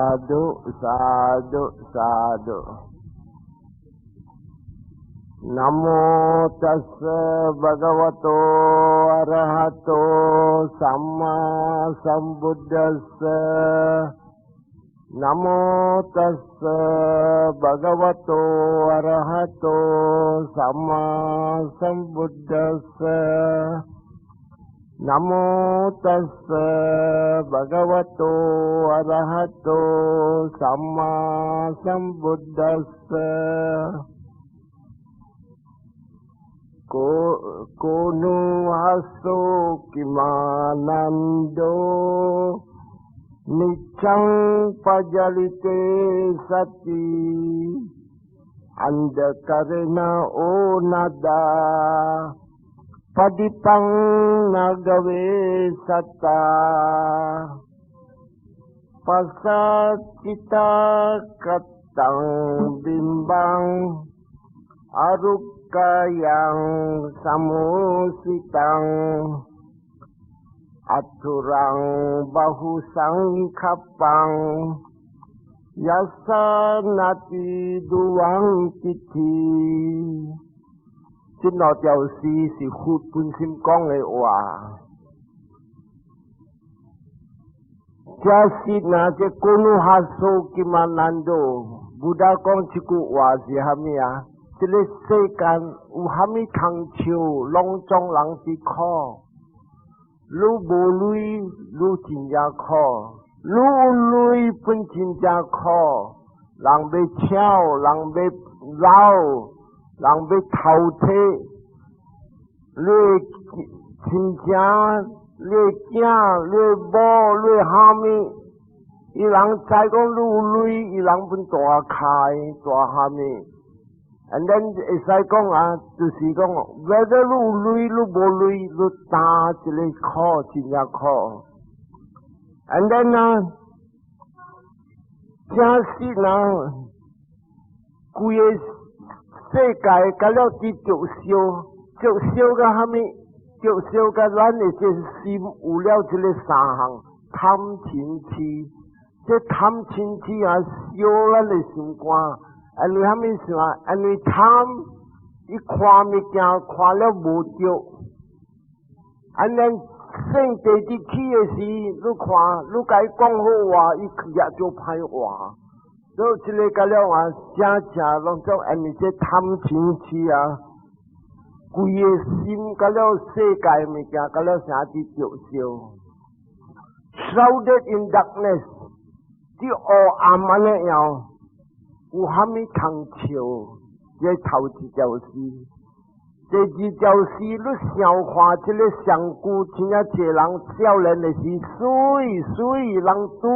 Sadhu sadhu sadhu. නමෝ තස්ස භගවතෝ අරහතෝ සම්මා සම්බුද්දස්ස. නමෝ තස්ස භගවතෝ අරහතෝ සම්මා සම්බුද්දස්ස. නමෝ තස්ස භගවතෝ අරහතෝ සම්මා සම්බුද්දස්ස. කෝනු හස්සෝ කිමානන්දෝ නිච්ඡං පජලිතේ සති අන්ධකරණ ඕනදා පදිපං නගවේ සතා පසච්චිතා කත්තං බිම්බං අරුක්කයං සමෝසිතං අතුරං බහු සංඛප්පං යස්ස නති දුවං තිති. 這兩條詩是佛本身講的話。這是那這 Konuhaso Kimanando，Buddha 講這句話是蝦米啊？這個世間有蝦米通笑，攏總人佇苦。你無鐳，你真正苦；你有鐳，本真正苦。人欲搶，人欲撈，人欲偷提，你親情，你囝，你某，你蝦米？伊人知講你有鐳，伊人本大開大蝦米？And then 會使講啊，就是講，whether 你有鐳，你無鐳，你擔一个苦，真正苦。And then 啊，正是人，規个世界甲了佇著燒，著燒甲蝦米？著燒甲咱的這心有了這个三項貪嗔痴，這貪嗔痴啊，燒咱的心肝。因為蝦米事啊？因為貪，伊看物件看了無著，按呢性地佇起的時，你看，你共伊講好話，伊也做歹話。所以這个甲了啊，正正攏總因為這貪嗔痴啊，規个心甲了世界物件，甲了啥佇著燒，shrouded in darkness，佇黑暗按呢樣。有蝦米通笑？這頭一條詩，第二條詩，你想看這个上古真正濟人少年的時，媠媠人對，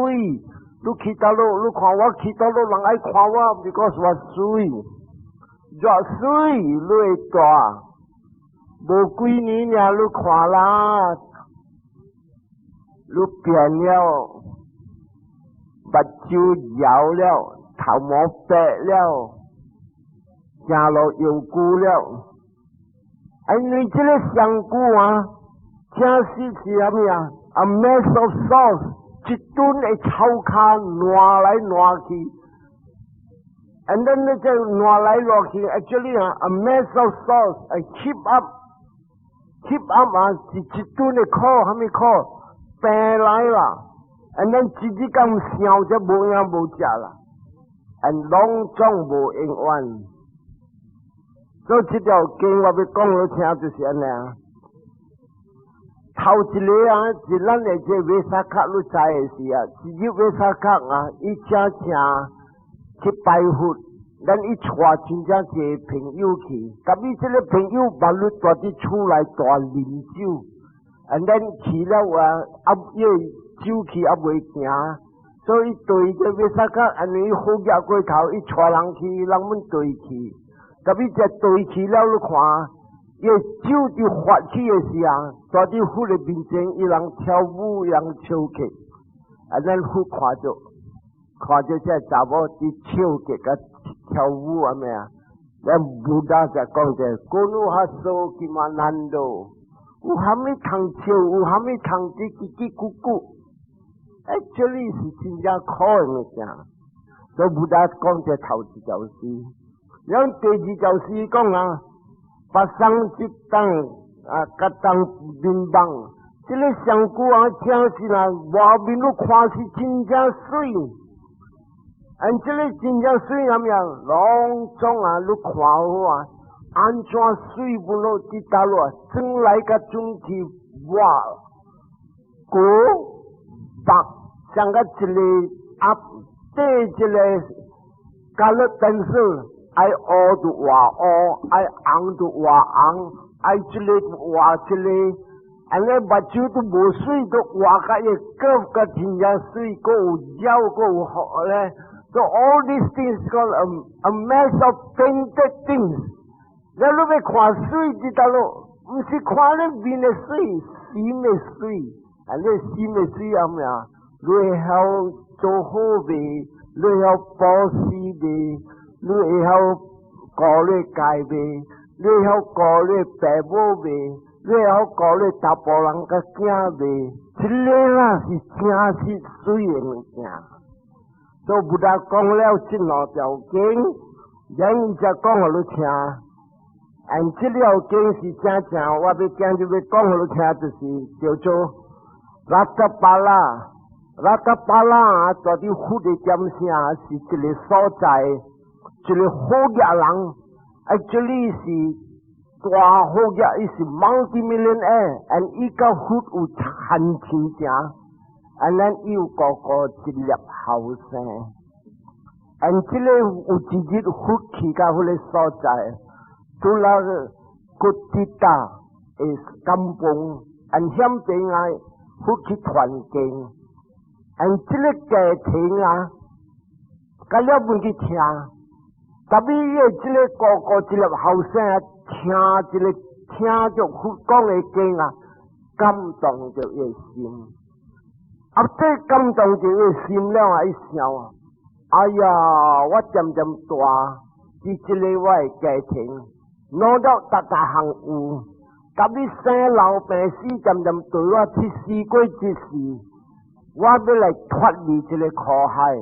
你去佗落，你看我去佗落，人愛看我，because 我媠，若媠你會大，無幾年爾，你看啦，你變了，目睭搖了。頭毛白了，行路又久了。因為這個身軀啊，真實是啥物啊？A mess of thoughts，一陣的臭跤爛來爛去。And then 呢，這爛來爛去，actually 啊，a mess of thoughts，a heap up，heap up 啊，是一陣的苦，啥物苦？病來啦。And then 一日咁想就無影無跡啦。and 攏總無永遠，所以這條經我欲講予聽就是按呢。頭一個啊，是咱的這 Vesakha 你知的是啊，一日 Vesakha 啊，伊正正去拜佛，咱伊帶真正濟朋友去，佮伊這个朋友捌你蹛佇厝內大啉酒，and then 去了啊，啊，伊酒氣猶未行。所以對這 Vesakha，按呢好額過頭，伊帶人去，人們對去，特別這對去了，你看，伊酒佇發起的時候，蹛佇佛的面前，伊人跳舞，伊人笑起，啊，咱佛看著，看著這查某佇笑起佮跳舞啊咩啊，咱 Buddha 就講者，Konuhaso Kimanando，有蝦米通笑，有蝦米通佇嘰嘰咕咕。，actually 是真正苦的物件。所以 Buddha 講這頭一條詩，然後第二條詩講啊，巴桑吉當啊，吉當民邦，這個上古啊，聽是啊，外面你看是真正媠，按這個真正媠啥物啊？攏總啊，你看好啊，按怎媠不落佇倒落，轉來佮轉去，哇，古白像個一個鴨，對一個 colour pencil，愛烏就畫烏，愛紅就畫紅，愛這個就畫這個，按呢目睭都無媠，都畫甲伊個個真正媠，閣有鳥，閣有好咧。So all these things called a mess of painted things。你欲看媠佇佗落，毋是看你面的媠，心的媠。啊，你心的媠啊咩啊？你會曉做好未？你會曉布施未？你會曉顧你家未？你會曉顧你爸母未？你會曉顧你查埔人佮囝未？這個啦是真實媠的物件。所以 Buddha 講了這兩條經，然伊才講予你聽。按這條經是正正，我欲今日欲講予你聽，就是叫做 Ratthapala。Ratthapala 啊，在佇佛的點聲是一個所在，一個好額人，actually 是大好額，伊是 multi-millionaire，and 伊佮佛有很親情，and then 伊有哥哥一粒後生，and 這個有一日佛去到彼個所在，拄啦骨滴達的 kampung，and 險邊啊，佛去傳經。按這個家庭啊，佮了阮去聽，特別伊的這個哥哥這粒後生啊，聽這個聽著佛講的經啊，感動著伊的心。啊，這感動著伊的心了啊，伊想啊，哎呀，我漸漸大，佇這個我的家庭，攞到逐逐項有，特別生老病死，漸漸對我這四過這事。我欲來脫離這個苦海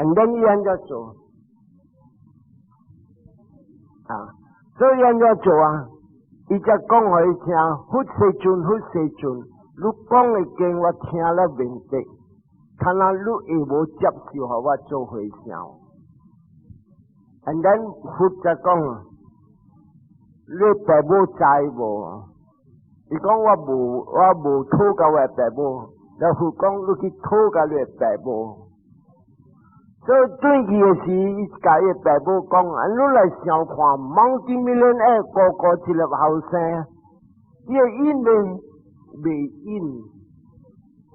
，and then 伊按怎做？啊，所以按怎做啊？伊才講予伊聽，佛世尊，佛世尊，你講的經我聽了明白，看來你會無接受予我做和尚？And then 佛才講，你爸母知無？伊講我無，我無討共我爸母。然後講你去討共你爸母，所以轉去的時，伊共伊爸母講：啊，你來想看，multi-millionaire 哥哥一粒後生，伊會應呢？袂應。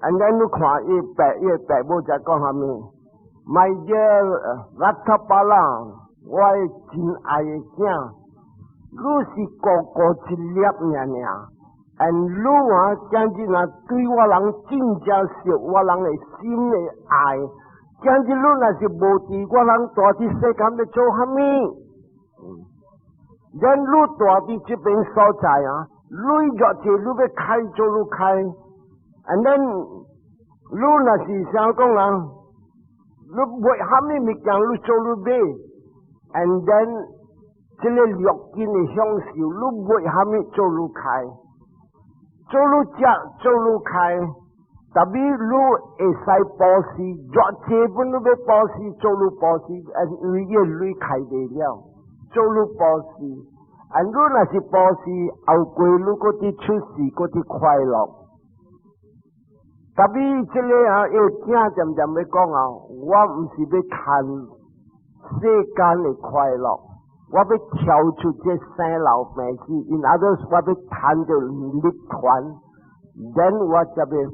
And then 你看伊爸母才講啥物？My dear Ratthapala，我的真愛的囝，你是哥哥一粒爾爾。And 你啊，今日啊，對我人真正惜我人的心的愛。今日你若是無佇我人蹛佇世間欲做啥物？咱你蹛佇這邊所在啊，你若濟你欲開做你開，and then 你若是想講啊，你買啥物物件你做你買，and then 這個六根的享受，你買啥物做你開。做你食，做你開，特別你會使布施，偌濟本你欲布施，做你布施，因為伊鐳開袂了，做你布施，啊，你若是布施，後過你閣佇出世，閣佇快樂。特別這個啊，伊囝漸漸欲講啊，我毋是欲貪世間的快樂。我欲跳出這生老病死，in others 我欲貪著涅槃，then 我才欲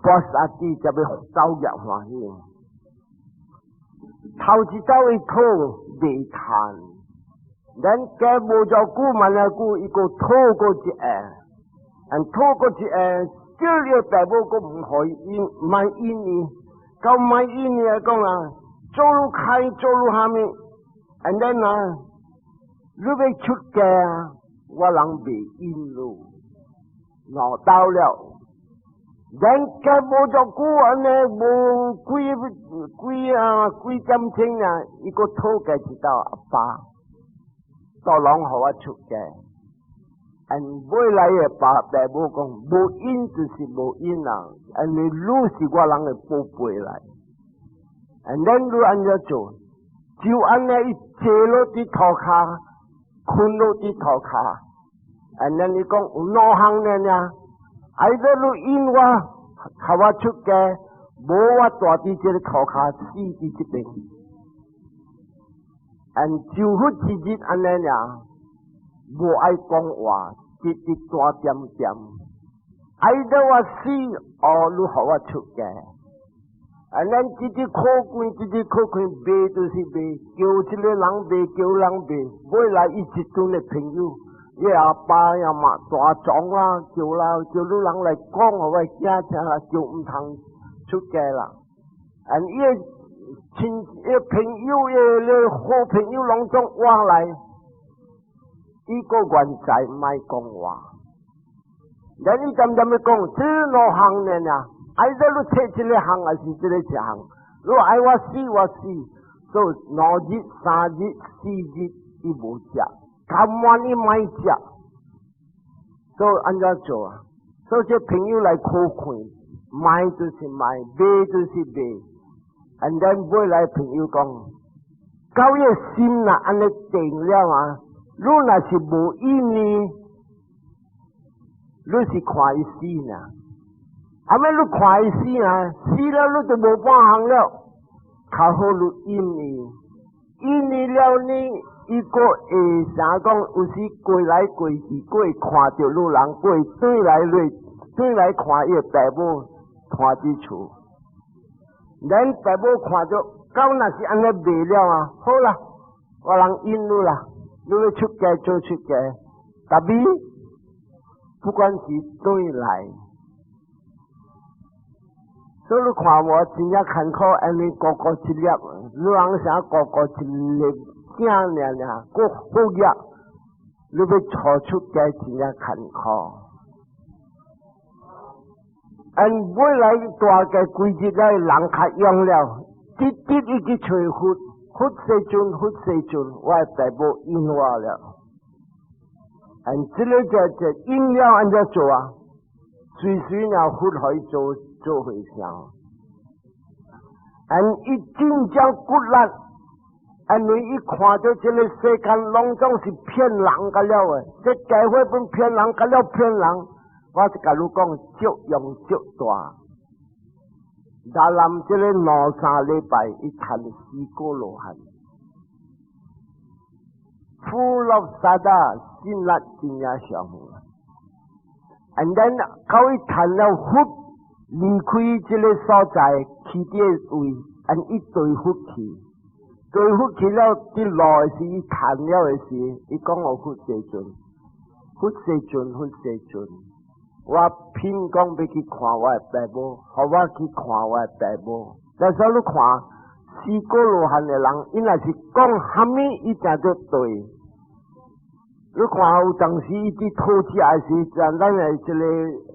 菩薩地，才欲走入歡喜。頭一走伊討袂趁，then 過無偌久慢仔久，伊閣討閣一下，and 討閣一下，這個爸母閣毋予伊應，莫應伊，到莫應伊來講啊，做愈開做愈蝦米？And then 啊，你欲出家，我人袂應囉，鬧到了，人家無足久按呢，無幾幾啊幾點鐘啊，伊閣討價一道阿爸，大人予我出家。And 尾來的爸爸母講，無因就是無因啊，因為你是我人的寶貝來。And then 你按怎做？就按呢伊坐落佇塗跤，睏落佇塗跤。And then 伊講有兩項爾爾。either 你應我，予我出家，無我蹛佇這個塗跤死佇這邊。And 就佛一日按呢爾，無愛講話，直直大點點。either 我死，or 你予我出家。啊，咱直直苦困，直直苦困，賣就是賣，叫這個人賣，叫人賣，尾來伊一陣的朋友，伊阿爸阿媽大狀啦，叫啦，叫你人來講，予我囝聽啦，就毋通出家啦。啊，伊的親，伊朋友，伊的好朋友攏總往來，伊閣願在莫講話。咱伊漸漸欲講，這兩項爾爾。either 你揣這個項，還是這個一項？如果愛我死，我死。所以兩日、三日、四日，伊無食，甘願伊莫食。所以按怎做啊？所以這朋友來苦勸，賣就是賣，賣就是賣。And then 尾來朋友講，到伊心若按呢定了啊，你若是無意呢，你是看伊死呢？後尾你看伊死啊，死了你就無半項了。較好你應伊，應伊了呢，伊閣會啥講？有時過來過去，閣會看著你人，閣會轉來來轉來看伊的爸母，看佇厝。咱爸母看著，到若是按呢袂了啊，好啦，我人應你啦，你欲出家做出家，但不管是轉來。所以你看我真正艱苦，因為個個一粒，你人啥個個一粒囝爾爾，閣好額，你欲初出家真正艱苦。按尾來大概幾日來人較勇了，直直伊去揣佛，佛世尊，佛世尊，我的爸母應我了。按這個就就應了按怎做啊？隨隨了佛予伊做。做和尚，按伊真正骨力，因為伊看著這個世間攏總是騙人個了的，這社會本騙人個了騙人，我就共你講，作用足大。大南這個兩三禮拜，伊談四果羅漢，full of saddha 信力真正上好。And then 到伊談了佛。離開這個所在，去這個位，按伊對佛去，對佛去了，佇路的時，伊談了的時，伊講予佛世尊，佛世尊，佛世尊，我偏講欲去看我的爸母，予我去看我的爸母。但是你看，四果羅漢的人，伊若是講啥物，伊定做對。你看有當時伊佇討食的時陣，咱的這個。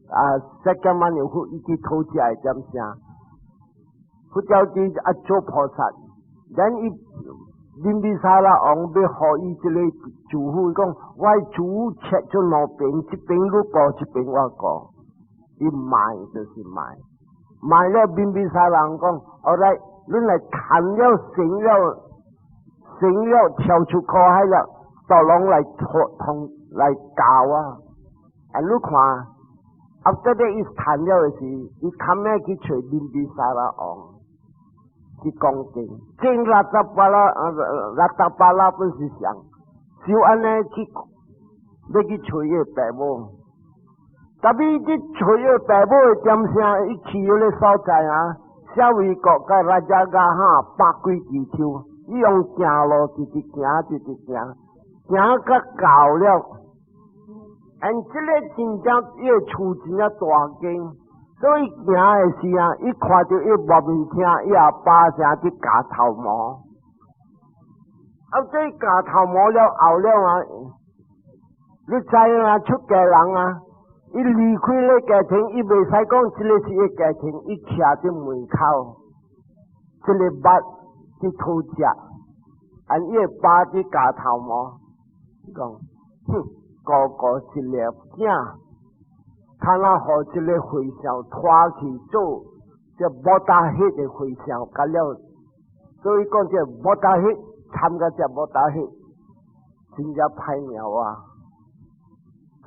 啊，釋迦牟尼佛伊去討食的點聲，佛教佇阿做菩薩，咱伊賓比薩羅王欲予伊這個祝福，講我祖父切做兩邊，一邊你顧，一邊我顧，伊賣就是賣，賣了賓比薩羅王講，後來你來談了成了成了跳出苦海了，就攏來通來教啊，啊你看。After that 伊談了的時，伊較尾去揣賓比薩羅王去講經，經拉達巴拉啊，拉達巴拉本是上，就按呢去欲去揣伊爸母，但伊去揣伊爸母的點聲，伊去彼個所在啊，舍衛國佮拉遮伽哈百幾支手，伊用行路直直行，直直行，行甲到了。按這個真正伊的厝真正大間，所以行的時啊，伊看著伊外面聽伊阿爸聲佇鉸頭毛，啊，這鉸頭毛了後了啊，你知影出家人啊，伊離開咧家庭，伊袂使講這个是伊家庭，伊徛佇門口，這个肉佇討食，按伊的爸佇鉸頭毛，講，哼，孤孤一粒囝，他若予這个和尚拖去做這無大血的和尚，甲了，所以講這無大血參加這無大血，真正歹命啊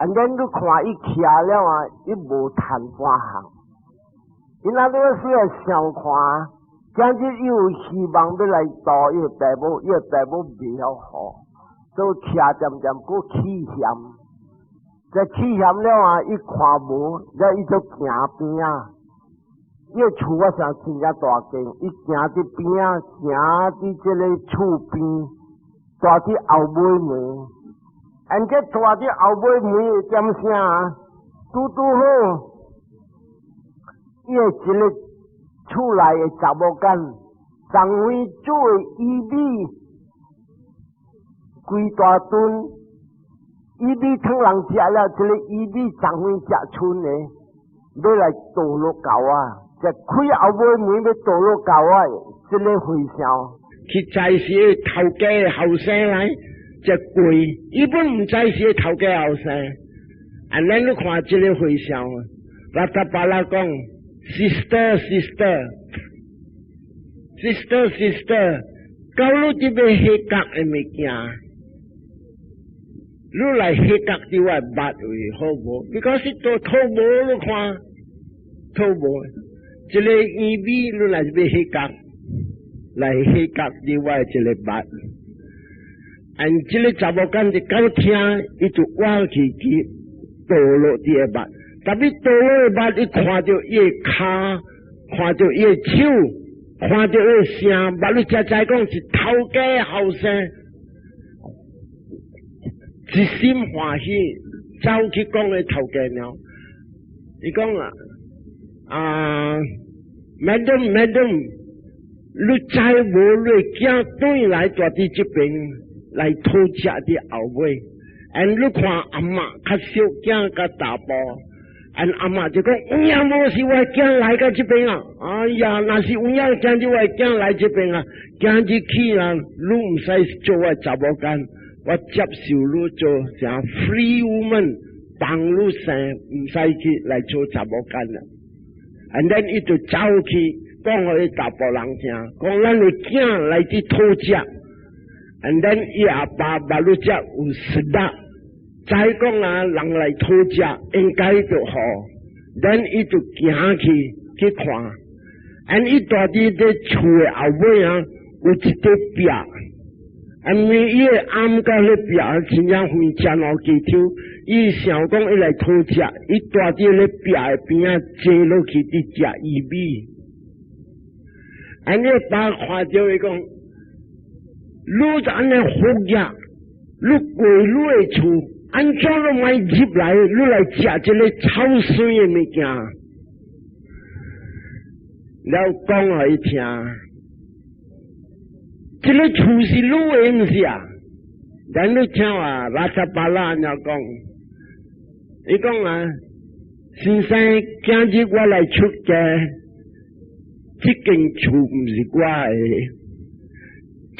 ！And then 你看伊徛了啊，伊無趁半項，伊那個需要想看，今日伊有希望欲來度伊的爸母，伊的爸母袂曉予，所以徛漸漸閣起嫌，這起嫌了啊，伊看無，了伊就行邊仔，伊的厝我想真正大間，伊行佇邊仔，行佇這个厝邊，蹛佇後尾門。按這蹛佇後尾門會點聲啊？拄拄好，伊的一个厝內的查某囝，昨昏煮的伊米，規大頓，伊米趁人食了，這个伊米昨昏食賰的，欲來倒落溝仔，就開後尾門欲倒落溝仔，這个和尚去知是頭家後生來。這貴，伊本毋知是頭家後生。啊，咱你看這个和尚，拉達巴拉講，sister sister，sister sister，到你這欲彼角的物件，你來彼角佇我肉位好無？Because 都討無你看，討無，這个伊米你來欲彼角，來彼角佇我這个肉。按這个查某囝就敢聽，伊就挖去去倒落佇个肉，特別倒落的肉，伊看著伊的跤，看著伊的手，看著伊的聲，目你才知講是頭家後生，一心歡喜，走去講予頭家了。伊講啊，啊，Madam Madam，你知無？你囝轉來蹛佇這邊來討食佇後尾，and 你看阿嬤較小囝佮查埔，and 阿嬤就講有影無是我囝來到這邊啊！哎呀，若是有影今日我囝來這邊啊，今日起啊，你毋使做我查某囝，我接受你做啥 free woman，放你生，毋使去來做查某囝啦。And then 伊就走去講予彼查埔人聽，講咱的囝來佇討食。And then 伊阿爸馬路遮有實力，知講啊，人來討食應該就予，then 伊就行去去看，and 伊蹛佇這厝的後尾啊，有一塊壁，因為伊的頷佮彼壁真正遠正兩幾抽，伊想講伊來討食，伊蹛佇咧壁的邊仔坐落去佇食伊米，and 伊爸看著伊講，你就按呢福業，你過你的厝，按怎攏莫入來？你來食這个臭媠的物件，了講予伊聽，這个厝是你的毋是啊？但你聽啊，拉薩巴拉按呢講，伊講啊，先生今日我來出家，這間厝毋是我的。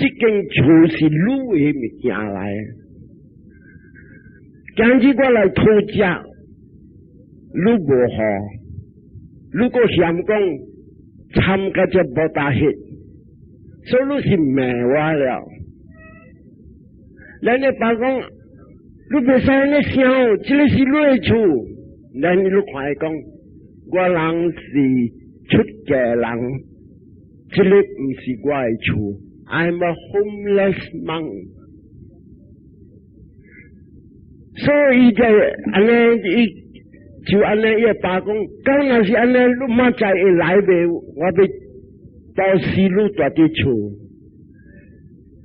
這間厝是你的物件來，今日我來討食，你無予，你閣嫌講參加這無大血，所以你是罵我了。咱的爸講，你袂使按呢想，這个是你的厝。咱你看伊講，我人是出家人，這个毋是我的厝。I'm a homeless monk。所以就按呢，伊就按呢，伊爸講，敢若是按呢，你明載會來袂？我欲布施你蹛佇厝。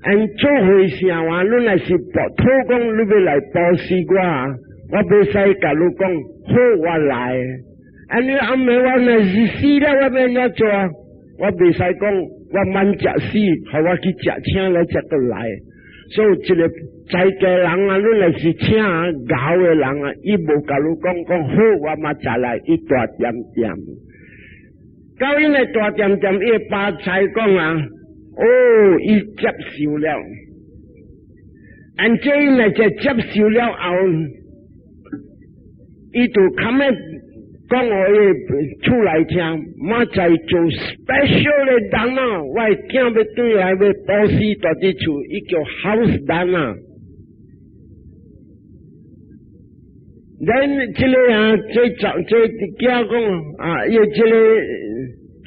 按做和尚啊，你若是佛土講，你欲來布施我，我袂使共你講好我來。按你暗暝我若是死了，我欲按怎做？我袂使講我慢食死，予我去食請來食閣來。所以這个在家人啊，你若是請𠢕的人啊，伊無共你講講好，我嘛再來伊大點點。到𪜶的大點點，伊爸才講啊，哦，伊接受了。按這𪜶來就接受了後，伊就較尾講予伊厝內聽，明仔做 special 的 dana，我的囝欲轉來欲布施蹛佇厝，伊叫 house dana。Then 這个啊，這這這囝講啊，伊這个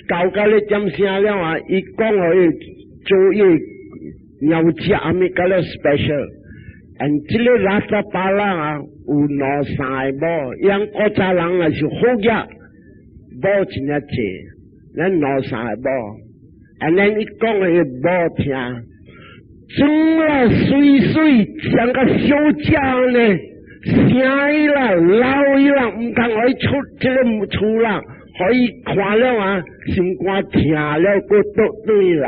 搞甲咧點聲了啊，伊講予伊做伊鳥食啥物甲了 special。And 這个 Rastapala 啊，有兩三个某，樣古早人若是好額，某真正濟，咱兩三个某，and then 伊講予某聽，裝啦媠媠，像個小姐呢，聲伊啦，老伊啦，毋通予伊出這个厝啦，予伊看了啊，心肝疼了，閣倒轉來。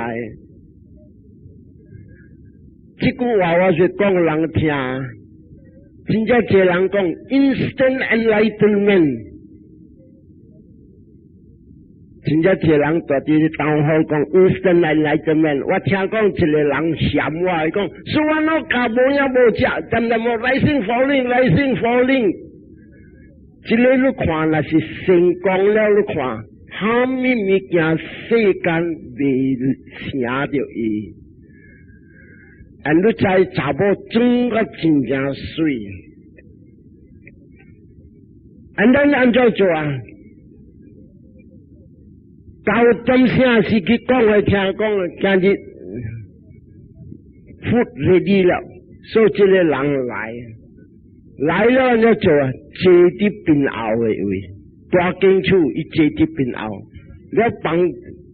這句話我是講予人聽，真正濟人講 instant enlightenment，真正濟人蹛佇 town hall 講 instant enlightenment。我聽講一個人嫌我，伊講說我老教無影無食，恬恬無 rising falling rising falling。這个你看，若是成功了，你看，啥物物件世間袂成著伊。And 你知查某裝甲真正媠，and 咱按怎做啊？到點聲是去講予聽講，今日 food ready 了，所以這个人來，來了按怎做啊？坐佇邊後的位，大間厝伊坐佇邊後，了房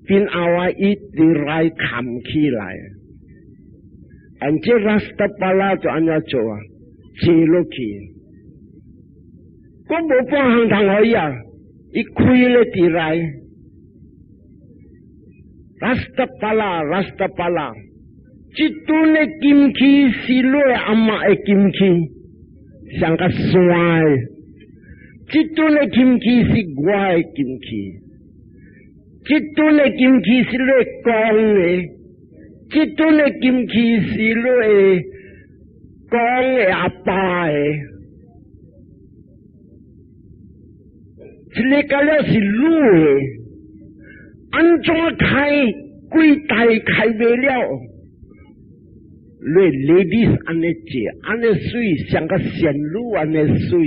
邊後啊，伊佇來崁起來。And 這 Rastapala 就按怎做啊？坐落去，閣無半項通予伊啊！伊開咧佇內，Rastapala，Rastapala，這陣的金器是你阿嬤的金器，像個山的。這陣的金器是我的金器，這陣的金器是你公的。這陣的金器是你公的阿爸的，這个甲了是你的，按怎開幾代開袂了？你 ladies 按呢坐，按呢媠，像個仙女按呢媠。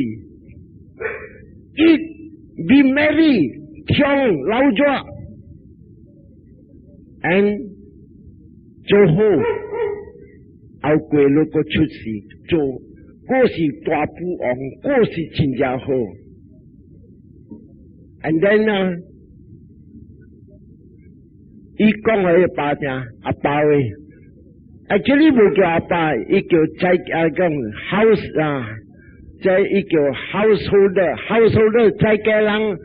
Eat, be merry，唱老熱，and 做好，後過你閣出世做，閣是大富翁，閣是真正好。And then 呢，伊講予伊爸聽，阿爸喂，actually 無叫阿爸，伊叫在啊講 house 啊，這伊叫 householder，householder 在家人，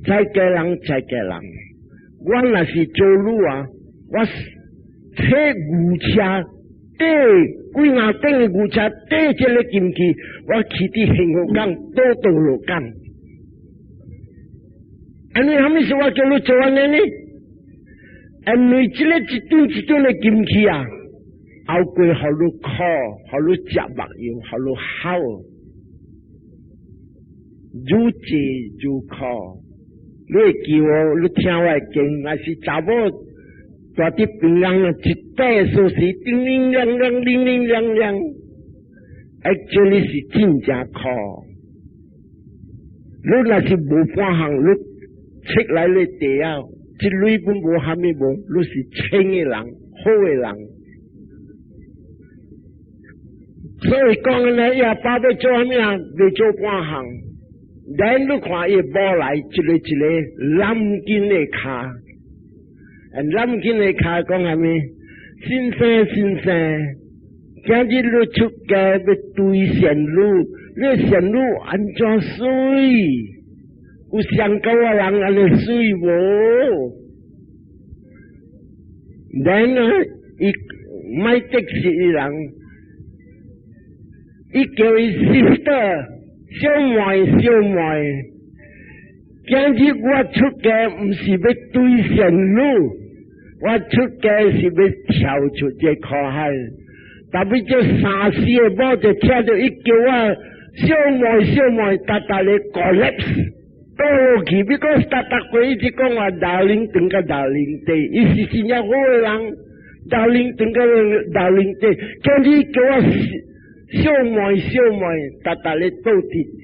在家人，在家人。我若是做女啊，我騎牛車，綴幾若頂的牛車，綴這个金器，我騎佇幸福港，倒倒落港。按呢，啥物事我叫你做按呢呢？因為這个一頓一頓的金器啊，後過予你苦，予你食目藥，予你好，愈濟愈苦。你會記哦，你聽我的經，若是查某蹛佇邊仔一塊鎖匙，叮鈴亮亮，鈴鈴亮亮，actually 是真正苦。你若是無半項，你出來咧地啊，這類本無蝦米無，你是清的人，好的人。所以講呢，伊阿爸欲做蝦米啊？袂做半項。咱你看伊某來一个一个攬緊的跤，攬緊的跤講蝦米？先生先生，今日你出家欲對仙女，你仙女按怎媠？有上高的人按呢媠無？然啊，伊莫得失伊人，伊叫伊 sister 小妹小妹。今日我出家毋是欲兌現你，我出家是欲跳出這苦海。特別這三四个某就聽著伊叫我小妹小妹，逐逐咧 collapse 倒落去，because 逐逐過一直講話 darling 轉甲 darling 地，伊是真正好的人，darling 轉甲 darling 地，今日叫我小妹小妹，逐逐咧倒直直。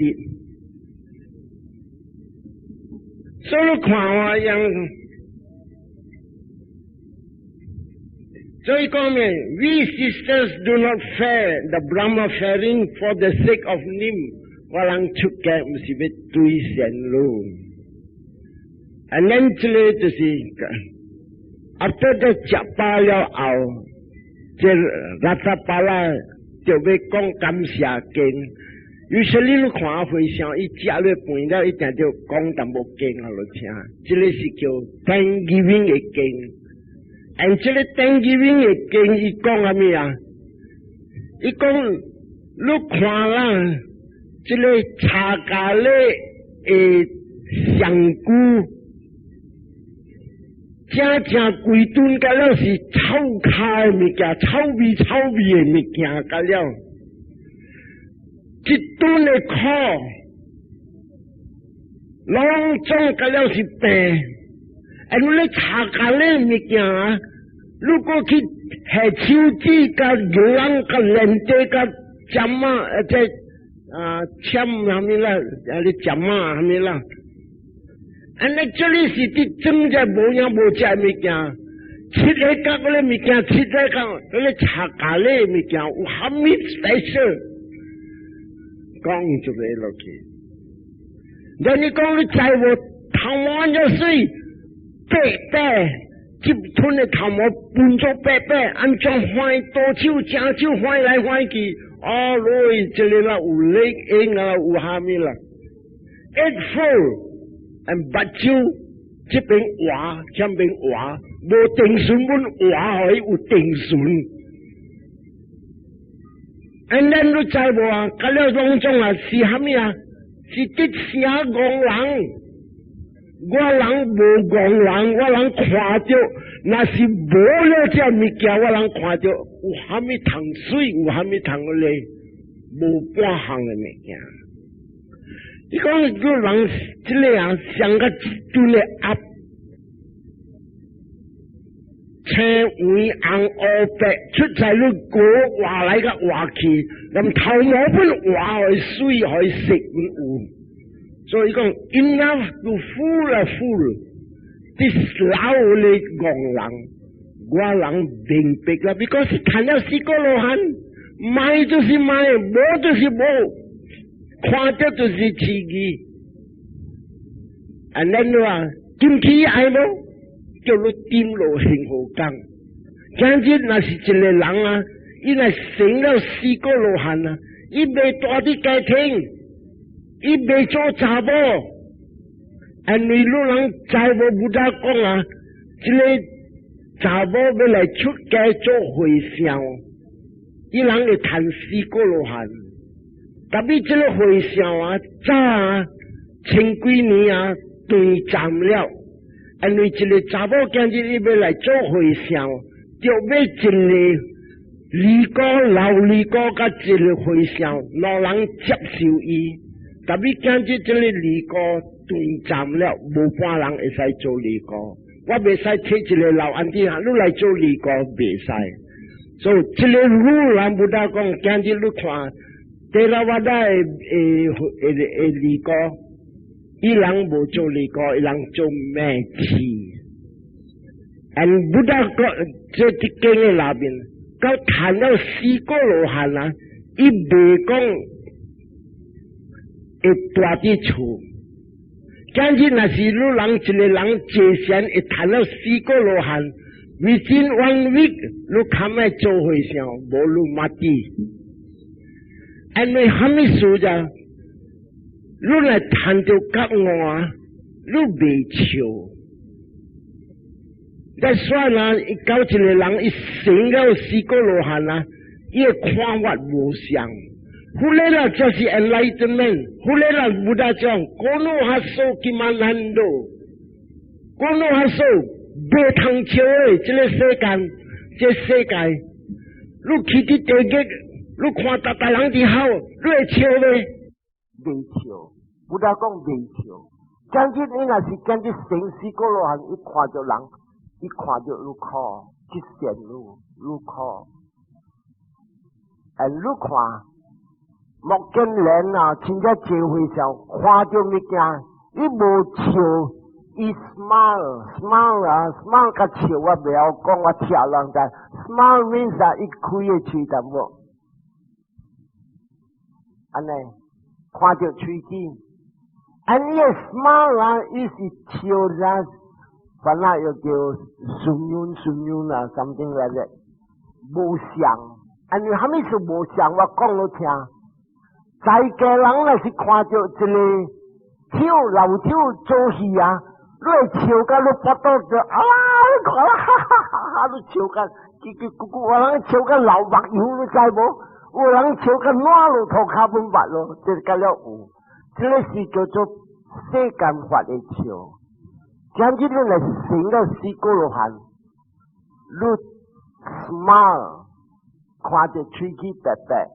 所以看我樣，所以講咩？We sisters do not fare the Brahma faring for the sake of name。我人出家毋是欲兌現路。啊，咱這个就是 after 這食飽了後，這 Ratthapala 就欲講感謝經。有時你看和尚，伊食了飯了，一定就講淡薄經予你聽。這个是叫 Thanksgiving 的經。And 這个 Thanksgiving 的經，伊講啥物啊？伊講你看啦，這个柴咖喱的香菇，正正規頓甲了是臭跤的物件，臭味臭味的物件甲了。一頓的苦，攏總甲了是病。哎，你咧柴咖喱物件啊，如果去下手指、佮牛人、佮連地、佮針仔，這啊簽啥物啦，啊你針仔啥物啦？按呢這裡是佇裝這無影無跡的物件，七个角嗰个物件，七个角嗰个柴咖喱物件，有啥物 special？講一个落去，那你講你知無？頭毛按怎媠，白白，一吞的頭毛分做白白，按怎歡左手正手歡來歡去，哦，來這个啦有力用啊，有蝦米啦？Eightfold and 目睭這邊活，這邊活，無定神，阮活予伊有定神。And then 你知無啊？甲了攏總啊是蝦米啊？是佇聲戇人，我人無戇人，我人看著，若是無了這物件，我人看著有蝦米通媠，有蝦米通咧，無半項的物件。你講個人這个人像個一頓的鴨。青黃紅烏白出在你國活來佮活去，連頭毛本活予媠予色本有，所以講 enough to fool a fool，this 老的戇人，我人明白啦，because 看了四果羅漢，買就是買，無就是無，看著就是刺激。按呢話，金器愛無？叫你點落幸福工。今日若是一个人啊，伊若成了四果羅漢啊，伊袂蹛佇家庭，伊袂做查某。因為你人知無 Buddha 講啊，這个查某欲來出家做和尚，伊人會趁四果羅漢。特別這个和尚啊，早啊，千幾年啊，斷暫了。因為一个查某今日伊欲來做和尚，就欲一个尼姑老尼姑佮一个和尚，兩人接受伊。特別今日這个尼姑斷暫了，無半人會使做尼姑。我袂使提一个老 auntie 啊，你來做尼姑袂使。所以這个女人 Buddha 講，今日你看，佇拉瓦達的的的的尼姑。伊人無做尼姑，伊人做麥刺。And Buddha 講，這佇經的內面，到談到四果羅漢啊，伊袂講會蹛佇厝。今日若是你人一个人坐禪會談到四果羅漢，within one week 你較莫做和尚，無你 mati。因為蝦米事咋？你來談著覺悟啊，你袂笑。但算啊，伊到一個人，伊成了四果羅漢啊，伊的看法無相。後來啦，就是 enlightenment。後來啦，Buddha 講，ko no haso kimanando，ko no haso 袂通笑的，這個世間，這個世界，你去佇地獄，你看逐逐人佇哭，你會笑袂？袂笑，Buddha 講袂笑。將軍你若是將軍成四果羅漢，伊看著人，伊看著愈苦，去羨慕愈苦，and 你看。目犍連啊，真正坐會上看著物件，伊無笑，伊 smile smile 啊，smile 較笑我袂曉講，我聽人知。smile means 啊，伊開个喙淡薄，按呢看著喙齒，按伊 smile 啊，伊是笑啊，反正又叫順潤順潤啊，something like that，無相，按你蝦米是無相？我講你聽。在家人若是看著一個手老手做戲啊，你會笑甲你腹肚就啊，你看啦，哈哈哈哈！你笑甲嘰嘰咕咕，有人笑甲流目油，你知無？有人笑甲爛落塗跤本目咯，這個了有，這個是叫做世間法的笑。將這個來成個四果羅漢，你 smile 看著喙齒白白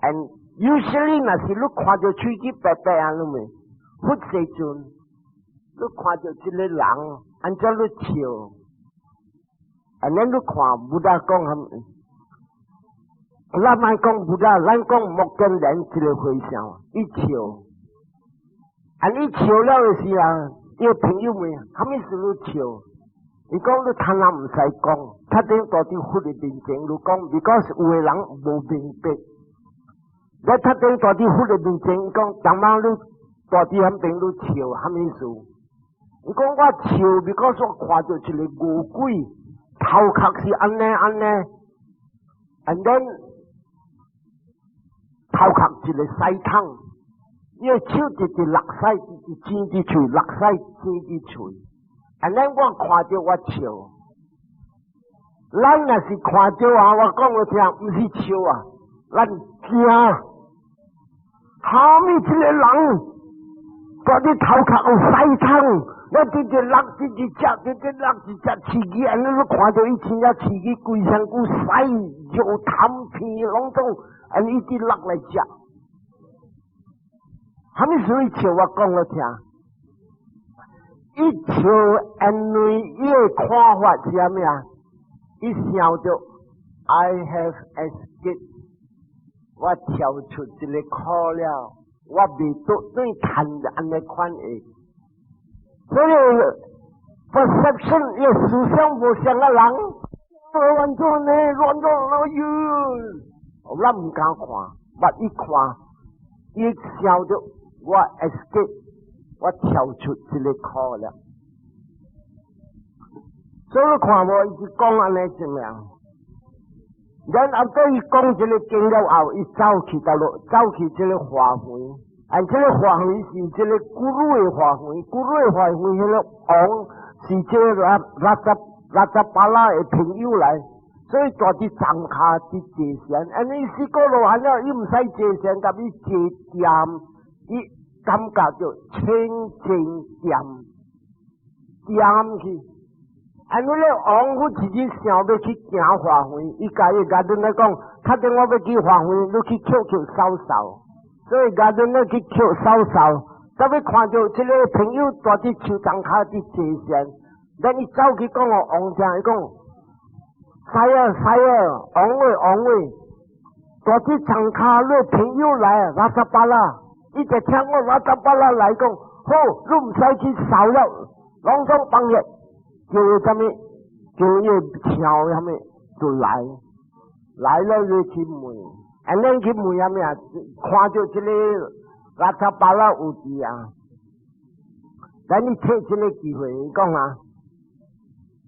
，and usually 若是你看著喙齒白白啊，你未？佛世尊，你看著這個人，按怎你笑？按呢你看 Buddha 講蝦米？咱莫講 Buddha，咱講目犍連一個和尚，伊笑，按伊笑了的時候，伊的朋友問：蝦米事你笑？伊講你貪婪毋使講，較頂蹛佇佛的面前你講，because 有的人無明白。你較頂蹛佇佛的面前講，當晚你蹛佇遐邊你笑蝦米事？伊講我笑，because 我看著一個餓鬼，頭殼是按呢按呢，and then 頭殼一個屎桶，伊的手直直落屎，直直尖佇喙，落屎尖佇喙。and then 我看著我笑，咱若是看著啊，我講予聽，毋是笑啊，咱驚。蝦米這個人，蹛佇頭殼有屎桶，我直直落，直直食，直直落，直直刺激，按呢你看著伊真正刺激，規身軀屎肉痰片攏總，按呢一直落來食。蝦米事伊笑我講予聽？伊笑，因為伊的看法是啥物啊？伊想著 I have escaped，我跳出這個苦了，我袂倒轉趁按呢款的。所以 perception 伊思想無相的人，亂做呢，亂做哎喲，咱毋敢看，but 伊看，伊想著我 escape。我跳出這個苦了，所以你看無，伊是講按呢怎樣？然後對伊講這個經了後，伊走去佗落，走去這個花園，啊，這個花園是這個古魯的花園，古魯的花園，彼個王是這個 Ratthapala 的朋友來，所以蹛佇樹跤佇坐禪，按呢四果羅漢了，伊毋使坐禪，共伊坐恬，伊感覺就清淨恬恬去。按呢個王府自己想欲去行花園，伊共伊 gardener 講，較頂我欲去花園，你去抾抾掃掃。所以 gardener 去抾掃掃，特別看著這個朋友蹛佇樹叢跤佇坐禪，咱伊走去講予王聽，伊講，Sire sire，王位王位，蹛佇樹跤，你朋友來，Ratthapala。伊就聽我 Ratthapala 來講，好，你毋使去掃了，攏總放下，叫啥物？叫伊抾啥物就來，來了就去問，按呢去問啥物啊？看著這個 Ratthapala 有佇啊，咱你趁這個機會，伊講啊，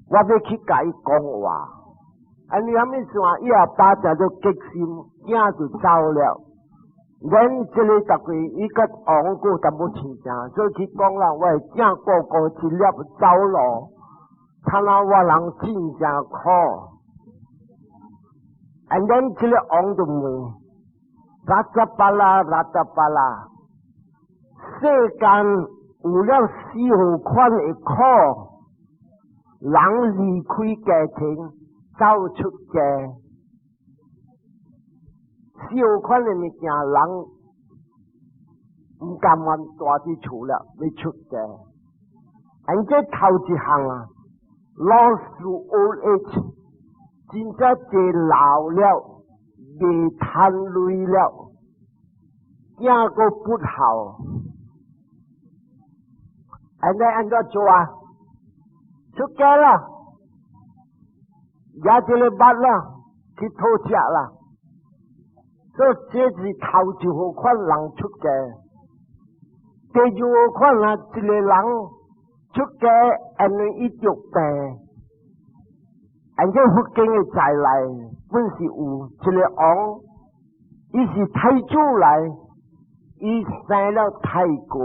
我欲去共伊講話，按呢啥物事啊？伊阿爸就做激心，囝就走了。阮這個逐個伊佮王閣淡薄親情，所以去講啦，我的囝孤孤一粒走路，睇下我人真正苦。And then 這個王就問：Ratthapala，Ratthapala，世間有了四號款的苦，人離開家庭走出家。四號款的物件，人毋甘願蹛佇厝了，欲出家。And 這頭一項啊，loss to old age，真正濟老了，袂趁鐳了，囝閣不孝。And 按怎做啊？出家啦，舉一个襪啦，去討食啦。所以這是頭一號款人出家，第二號款啊，一個人出家，因為伊著病，按這佛經的載來，本是有一個王，伊是太子來，伊生了太過，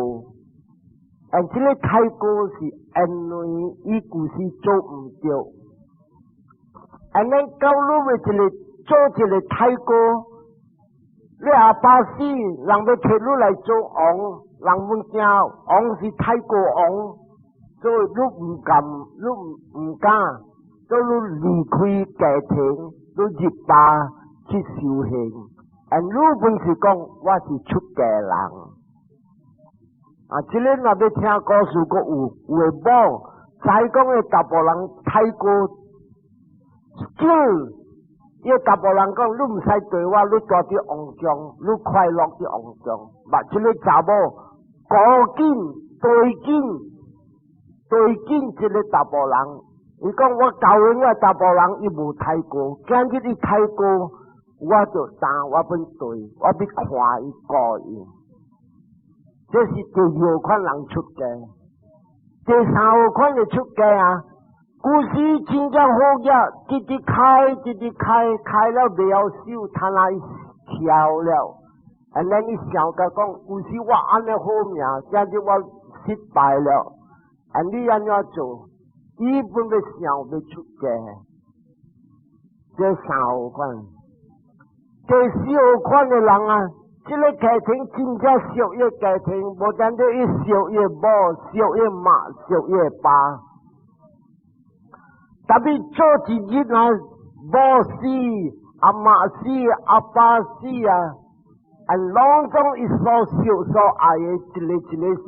而這個太過是因為伊舊時做毋著，按呢到你欲一個做一個太過。你阿爸死，人欲提你來做王，人阮驚王是泰國王，所以你毋敢，你毋敢，所以你離開家庭，你入壩去修行。And 你本是講我是出家人。啊，這個若欲聽故事，閣有有的某，再講的查埔人太過少。伊個查埔人講，你毋使對我，你蹛佇王宮，你快樂佇王宮。嘛，這個查某趕緊對緊對緊這個查埔人，伊講我教養我查埔人，伊無太過，今日伊太過，我就當我欲對，我欲看伊顧伊。這是第二款人出家，第三號款的出家啊。舊時真正好額，直直開，直直開，開了袂曉收，攤來翹了。And then 伊想共講，舊時我按呢好命，今日我失敗了。And 你按怎做？伊本欲想欲出家，這三號款。第四號款的人啊，這個家庭真正屬於家庭，無單單伊屬於某，屬於媽，屬於爸。特別做一日啊，某死、阿媽死、阿爸死啊，啊，攏總伊所受所愛的一個一個死。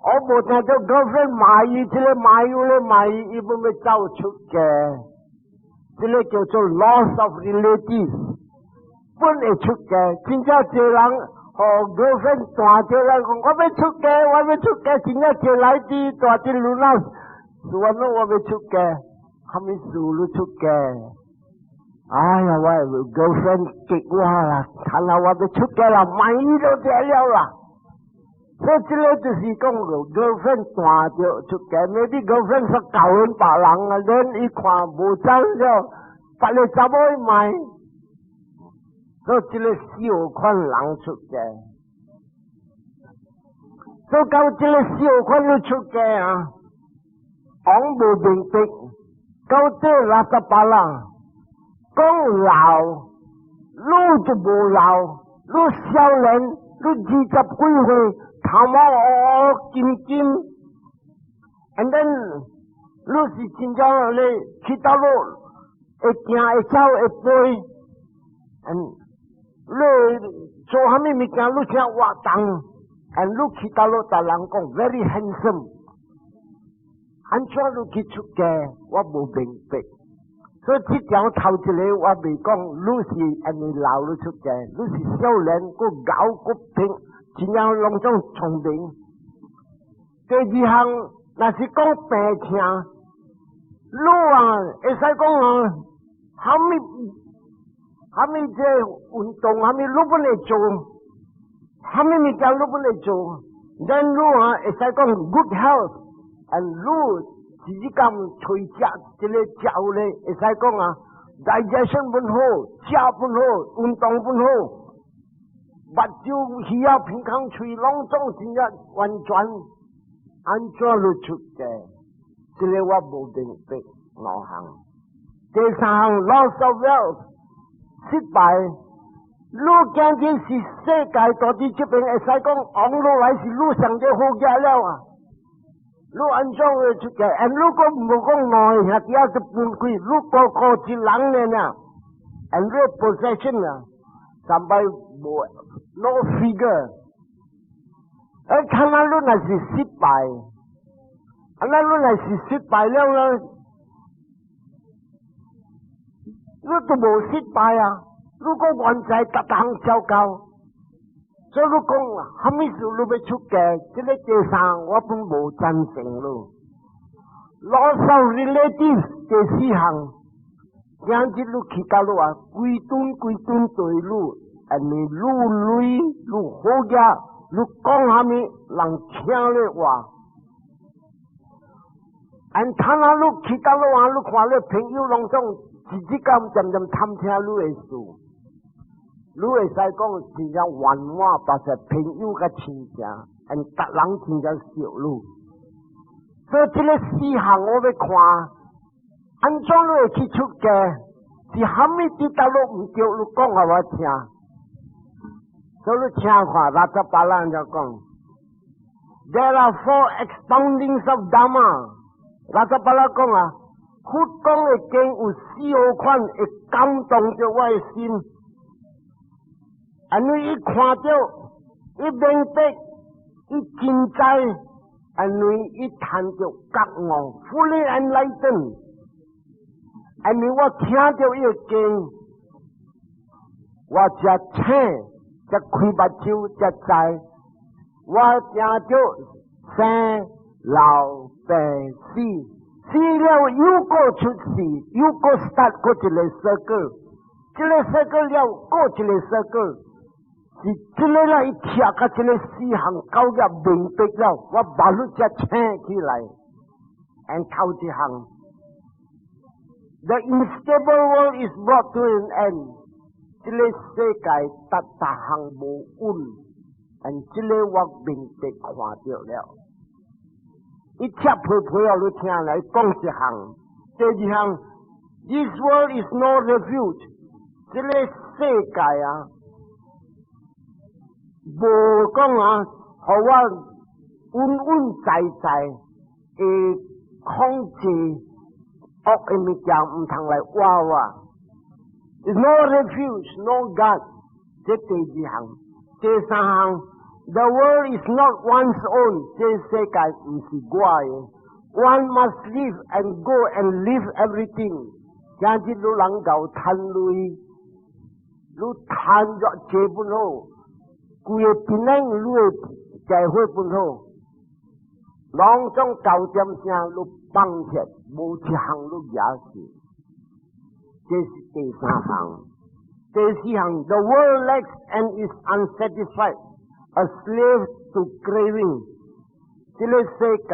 我無聽著 girlfriend 罵伊，這個罵伊，那個罵伊，伊欲走出家。這個叫做 loss of relatives，本會出家，真正濟人予 girlfriend 彈著來講，我欲出家，我欲出家，真正濟來佇蹛佇路那，是我講我欲出家。啥物事你出家？哎呀，我 girlfriend 激我啦，看來我欲出家啦，萬一都這了啦。所以這個就是講 girlfriend 彈著出家，maybe girlfriend 說教訓別人啊，恁一看無真了，別個查某去賣。所以這個四號款人出家，所以到這個四號款你出家啊，王無明白。到底 Ratthapala，講老，你就無老，你少年，你二十幾歲，頭毛烏烏金金，and then 你是真正咧去佗落會行會走會飛，你做啥物物件你聽活動，and 你去佗落，逐人講 very handsome。按怎你去出家？我無明白。所以這條頭一個我未講，你是因為老你出家，你是少年，閣𠢕閣拼，真正攏總聰明。第二項，若是講病痛，你啊會使講啊，啥物啥物這運動，啥物你本會做，啥物物件你本會做，咱你啊會使講 good health。And 你自己敢吹食，這個食有咧，會使講啊，digestion 本好，食本好，運動本好，目睭耳仔鼻孔喙攏總真正完全，按怎你出家？這個我無明白兩項。第三項 loss of wealth 失敗，你今日是世界到底這邊會使講往落來是你上最好額了啊！你按怎會出家？and 如果無講兩个兄弟仔就分開，你個個一人的呢？and 你 possession 啊，三擺無 no figure。哎，看那你若是失敗，啊，那你若是失敗了呢？你都無失敗啊！如果原在逐項糟糕，所以你講蝦米事你欲出家？這個第三我本無贊成咯。Loss of relatives 第四項，今日你去到路啊，規頓規頓對你，因為你鐳你好額，你講蝦米人聽你話。按他那你去到路啊，你看你朋友攏總一日間漸漸探聽你的事，你會使講真正圓滿，把是朋友佮親情，按逐人真正熟你。所以這个四項我欲看，按怎你會去出家？是蝦米佇倒落毋對？你講予我聽。所以你聽看，拉扎巴蘭就講：There are four expoundings of Dhamma。拉扎巴拉講啊，佛講的經有四個款會感動著我的心。因為伊看著，伊明白，伊真知，因為伊談著覺悟，fully enlightened。因為我聽著伊的經，我才醒，才開目睭，才知，我聽著生老病死，死了又閣出世，又閣 start 閣一个 circle，這个 circle 了，閣一个 circle，是這个啦，伊聽到這个四項九個明白了，我目睭才醒起來，and 頭一項，The unstable world is brought to an end，這个世界逐逐項無穩，and 這个我明白看著了。伊切皮皮哦，你聽來講一項，第二項，This world is no refuge，這个世界啊，無講啊，予我穩穩在在會控制惡的物件，毋通來挖我。No refuge, no God，這第二項，第三項。The world is not one's own，這世界毋是我的。One must live and go and leave everything。今日你人𠢕趁鐳，你趁著這本好，規个檳榔你的社會本好，攏總九點聲你放棄，無一項你舉去。這是第三項。第四項，The world lacks and is unsatisfied。A slave to craving，這个世界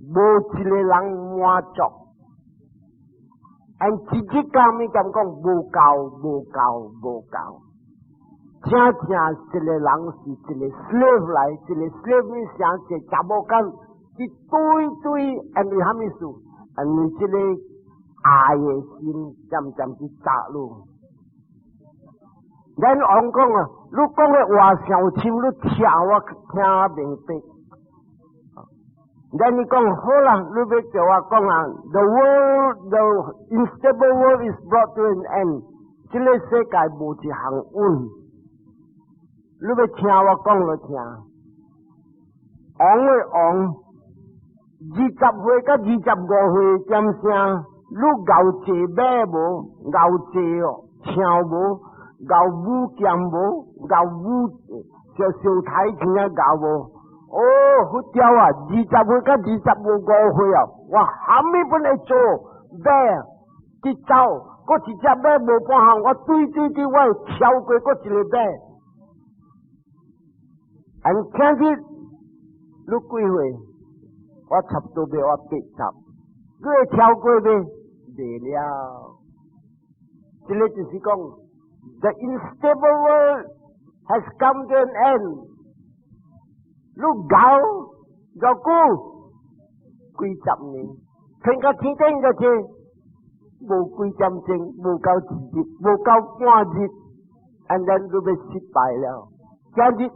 無一个人滿足，and 一日間物咁講無夠無夠無夠，正正一个人是一个 slave 來，一个 slave 你想一個查某囡，一堆堆，因為蝦米事？因為這个愛的心漸漸去扎入。咱王講啊，你講的話上深，你聽我聽明白。咱你講好啦，你欲叫我講啊，The world, the unstable world is brought to an end。這个世界無一項穩。你欲聽我講就聽。王的王，20歲佮25歲點聲，你𠢕坐馬無？𠢕坐哦，槍無？𠢕舞劍無？𠢕舞小小台琴啊𠢕無？哦，好屌啊！20歲佮25歲啊，我蝦米本會做馬去走，閣一隻馬無半項，我對對對，我會超過閣一个馬。按聽日你幾歲？我差不多欲我80，你會超過未？袂了。這个就是講，The unstable world has come to an end。你𠢕偌久？幾十年，天到天頂就這，無幾點鐘，無夠一日，無夠半日，and then 就欲失敗了。今日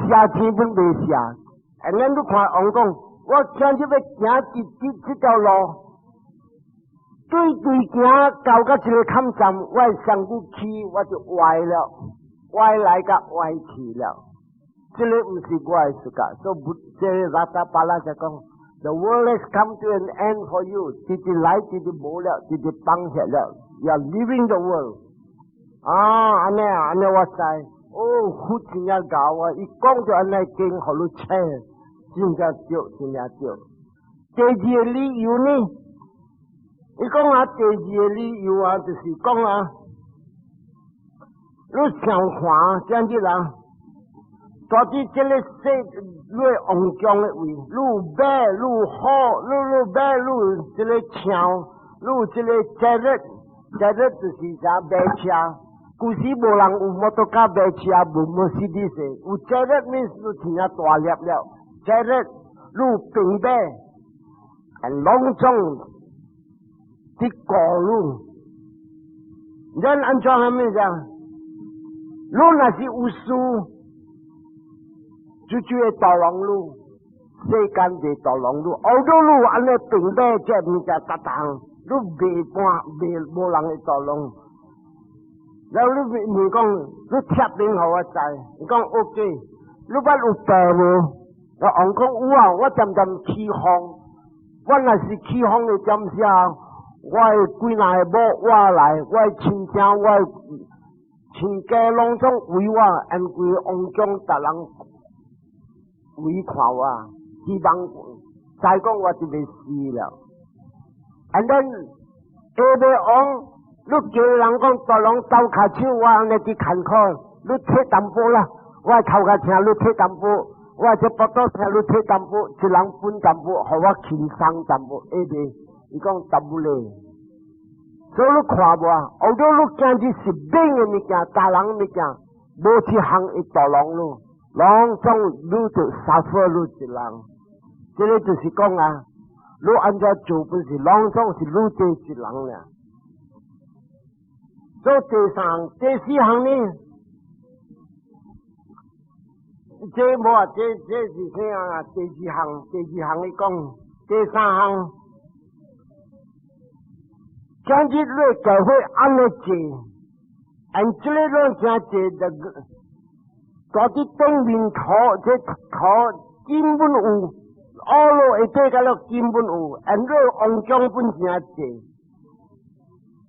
寫天本袂寫，and then 你看王講，我今日欲行佇這條路，對對行到到這個坎站，我的身軀起我就歪了，歪來佮歪去了。這個毋是我的世界，所以這個 Ratthapala 就講，The world has come to an end for you，直直來直直無了，直直放下了，You are leaving the world。啊，按呢啊，按呢我知，哦，佛真正𠢕啊，伊講著按呢經，予你請，真正對，真正對。第二個理由呢？伊講啊，第二個理由啊，就是講啊，你想看這樣子人，到底這個世，你王宮的位，你有馬，你有好，你馬，你有這個槍，你有這個 chariot，chariot 就是啥馬車。舊時無人有摩托卡馬車，無摩斯的說，有 chariot means 你聽下大粒了，chariot 你有兵馬，攏總佇顧你，咱按怎蝦米講？你若是有事，就會導狼路，世間就導狼路，後頭你按呢兵馬這物件逐項，你袂搬袂無人會導狼。然後你問講，你貼電予我知，伊講 OK，你捌有病無？我王講有啊，我漸漸起風，我若是起風的點時候，我的幾若個某我來，我的親戚，我的親家攏總圍我，因規王宮逐人圍看我，希望知講我就欲死了。And then 下尾王，你叫人講大人鬥跤手，我按呢佇艱苦，你提淡薄啦，我頭殼疼，你提淡薄，我這腹肚疼，你提淡薄，一人分淡薄，予我輕鬆淡薄，下尾伊講淡薄咧。所以你看無啊？後頭你今日是免的物件，大人物件，無一項會導狼咯，攏總你就 suffer 你一人。這個就是講啊，你按怎做本是攏總是你這一人了。所以第三、第四項呢？這無啊，這是啥啊？第二項，第二項你講，第三項。今日你教會按呢做，按這個攏真濟的，到底頂面土這土根本有，阿羅會對個了根本有，按你王宮本真濟，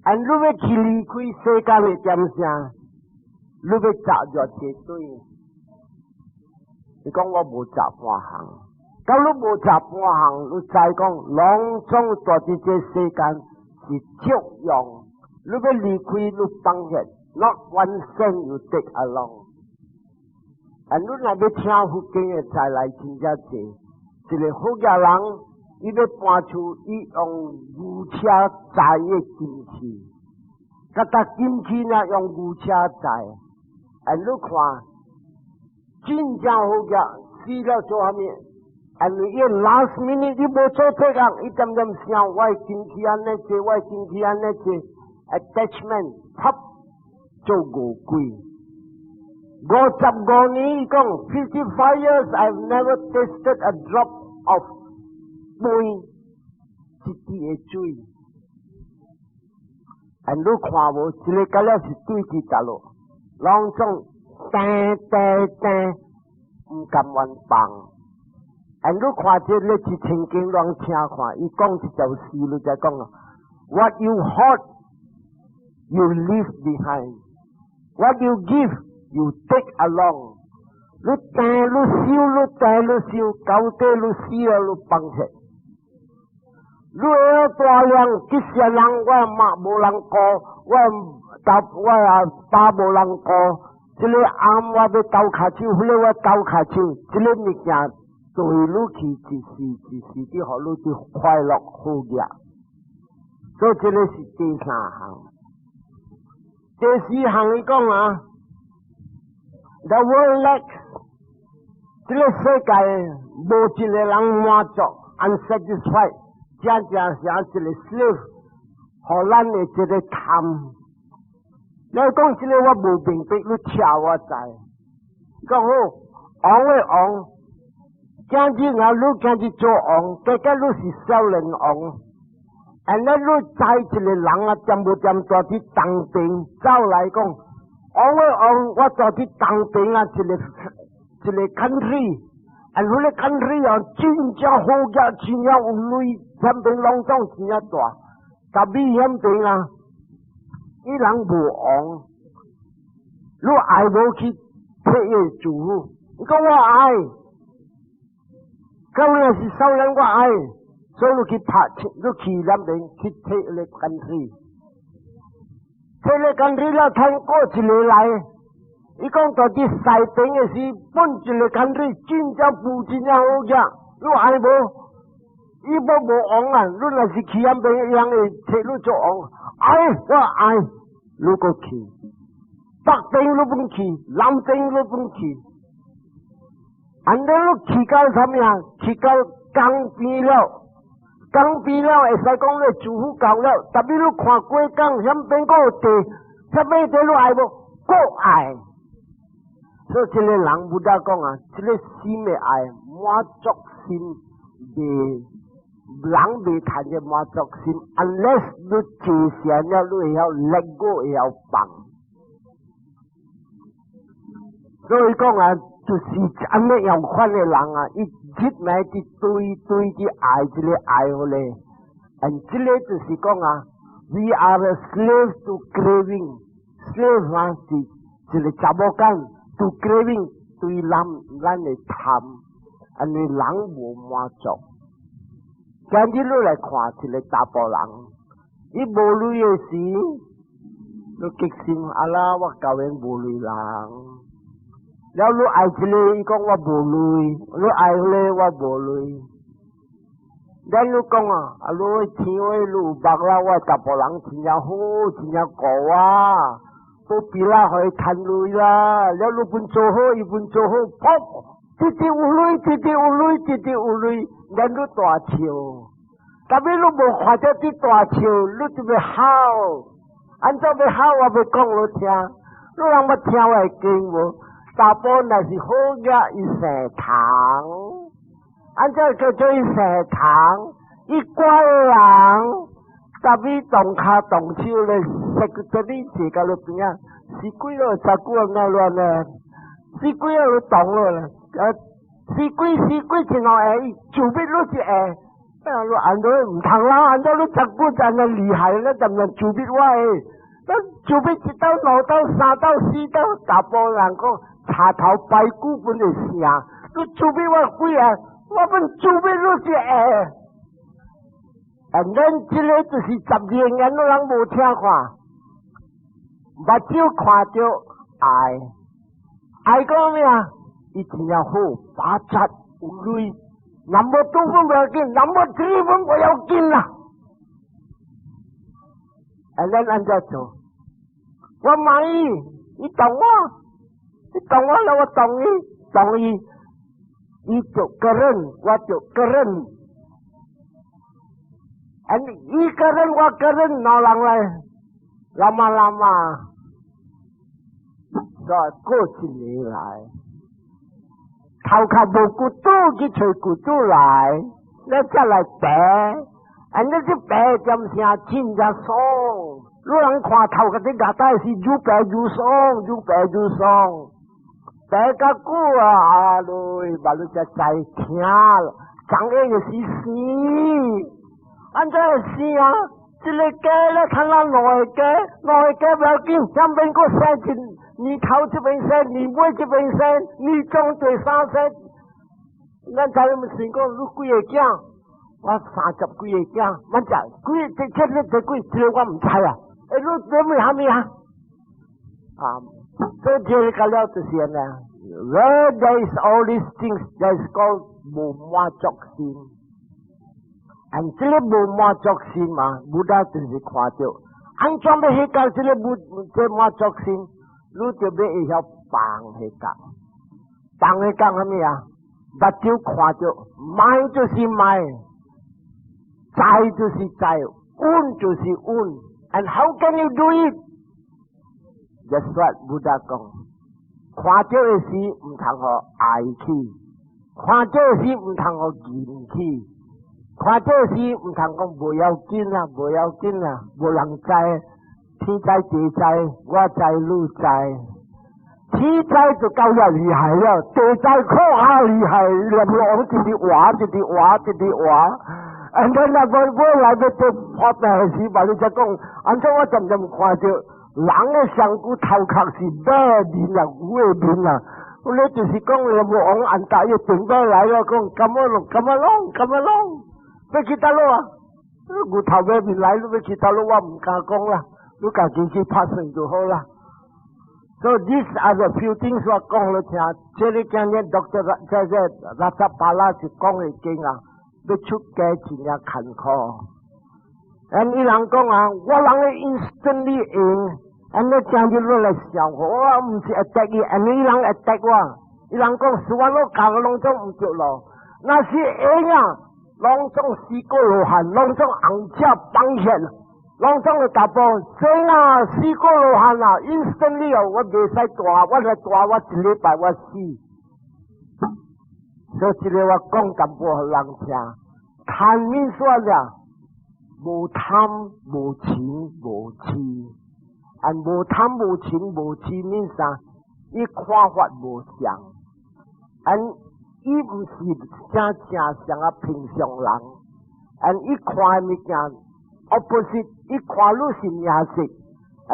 按你欲去離開世間的點聲，你欲執著這對，你講我無執半項，咁你無執半項，你知講攏總住佇這世間。是照樣，你欲離開你放下，not one cent you take along。啊，你若欲聽佛經的再來真正濟，一個好額人，伊欲搬厝，伊用牛車載的金器，佮搭金器呢用牛車載。啊，你看，真正好額，死了做啥物？啊！你伊 last minute 你無做這個，伊點點想我的金器按呢濟，我的金器按呢濟，attachment 插做餓鬼。55年伊講，55 years I've never tasted a drop of 飯，一滴的水。啊，你看無？這個敢若是對佇佗落，攏總掟掟掟，毋甘願放。啊！你看這你一千經攏聽看，伊講一條詩，你才講啊。What you hoard, you leave behind. What you give, you take along. 你掟你收，你掟你收，到底你死了你放下。你會大量這些人，我媽無人顧，我爸我阿爸無人顧，這個暗我欲鬥跤手，彼個我鬥跤手，這個物件。對你去一時一時的，予你的快樂好額，所以這個是第三項。第四項伊講啊，The world lacks，這個世界無一個人滿足，unsatisfied。正正是一個 slave，予咱的這個貪。你講這個我無明白，你聽我知。講好，王的王，今日啊，你今日做王，結果你是少年王。And 咧，你知一個人啊，恬無恬蹛佇東邊走來講，王的王，我蹛佇東邊啊，一個一個 country，and 彼個 country 啊，真正好額，真正有鐳，遐邊攏總真正大，但比遐邊啊，伊人無王，你愛無去替伊祝福？伊講我愛，咁若是少年我愛，所以你去拍，你去那邊去替個 country，替個 country 了，趁過一個來，伊講蹛佇西邊的時，本一個 country 真正富真正好額，你愛無？伊無無王啊！你若是去遐邊，伊人會替你做王。愛我愛，你閣去，北邊你本去，南邊你本去，按呢你去到啥物啊？去到江邊了，江邊了會使講你祝福夠了。特別你看過江，遐邊閣有地，遐邊地你愛無？閣愛。所以這個人 Buddha 講啊，這個心的愛滿足心袂。人袂趁著滿足心，unless 你坐禪了，你會曉 let go，會曉放。所以講啊，就是按呢樣款的人啊，伊日來佇對對佇愛這個愛予咧，and 這個就是講啊，we are a slave to craving，slave 啊是一個查某囝 to craving 對咱咱的貪，按呢人無滿足。今日你來看一個查埔人，伊無鐳的時，你激心啊啦，我交緣無鐳人。了你愛一個，伊講我無鐳，你愛彼個我無鐳。了你講啊，啊你聽話你有目啦，我查埔人真正好，真正顧我，都比啦予伊趁鐳啦。了你本做好，伊本做好，噗，直直有鐳，直直有鐳，直直有鐳，咱你大笑。特別你無看著佇大笑，你就欲哭。按怎欲哭？我欲講予聽，你人捌聽我的經無？查埔若是好額，伊生蟲，按怎叫做伊生蟲？伊乖的人，特別動跤動手咧，識這你坐到路邊仔，死鬼咯，十久啊那亂咧，死鬼啊都動咯，啊，死鬼死鬼真好會，伊就欲你一下，啊，你按怎毋通啦？按怎你十久就按呢厲害，你怎能就欲我的？咱就欲一刀、兩刀、三刀、四刀，查埔人講賊頭排骨本會聲，你就欲我幾下，我本就欲你一下。啊，咱這個就是十二年，攏人無聽看，目睭看著愛，愛講咩啊？伊真正好，把賊有鐳，number two 本不要緊，number three 本不要緊啦。啊，咱按怎做？我滿意，伊動我，伊動我了，我動伊，動伊，伊就 current，我就 current。And 伊 current 我 current，兩人來，lama lama，再過一年來，頭殼無骨肚去揣骨肚來，你再來爬，and 你這爬點聲真正爽。你人看頭殼頂牙帶是愈爬愈爽，愈爬愈爽。爬較久啊，阿你把你才知聽，長個就是死。按怎會死啊？這個雞咧，看咱兩個雞，兩個雞不要緊，兩邊閣生一年頭這邊生，年尾這邊生，年中第三生。咱知影想講你幾個囝？我三十幾個囝，阮食幾這這這這幾，這個我毋知啊。欸，你這問啥物啊？啊，所以這個了就是按呢。Where there is all these things, there is called 無滿足心。And 這個無滿足心嘛，Buddha 就是看著，按怎欲彼個這個無這滿足心，你就欲會曉放彼個，放彼個啥物啊？目睭看著，賣就是賣，知就是知，悟就是悟。And how can you do it? That's what Buddha 講。看著的時毋通予愛去，看著的時毋通予厭去，看著的時毋通講無要緊啊，無要緊啊，無人知，天知地知，我知你知。天知就夠了厲害了，地知更較厲害，連王一直話，一直話，一直話。And then 若無來欲得破病時，嘛你才講，按怎我漸漸看著人的身軀頭殼是馬面啊，牛的面啊。你就是講閻王按大約頂擺來了，講 come along，come along，come along，欲去佗落啊？牛頭馬面來，你欲去佗落，我毋敢講啦，你家己去拍算就好啦。So these are the few things 我講予聽，這個今日 Doctor 這個 Ratthapala 是講的經啊，欲出家真正艱苦。And 伊人講啊，我人會 instantly 應，and 你今日落來笑我，我毋是 attack 伊，and 伊人 attack 我，伊人講是我老教攏總毋對咯，若是會啊，攏總四果羅漢，攏總紅車幫血，攏總會達波，真啊，四果羅漢啊，instantly 哦，我袂使蹛，我來蹛，我一禮拜我死。所以這個我講淡薄予人聽，貪面說了，無貪無嗔無痴，and 無貪無嗔無痴免啥？伊看法無相，and 伊毋是正正像啊平常人，and 伊看物件 opposite，伊看你是名色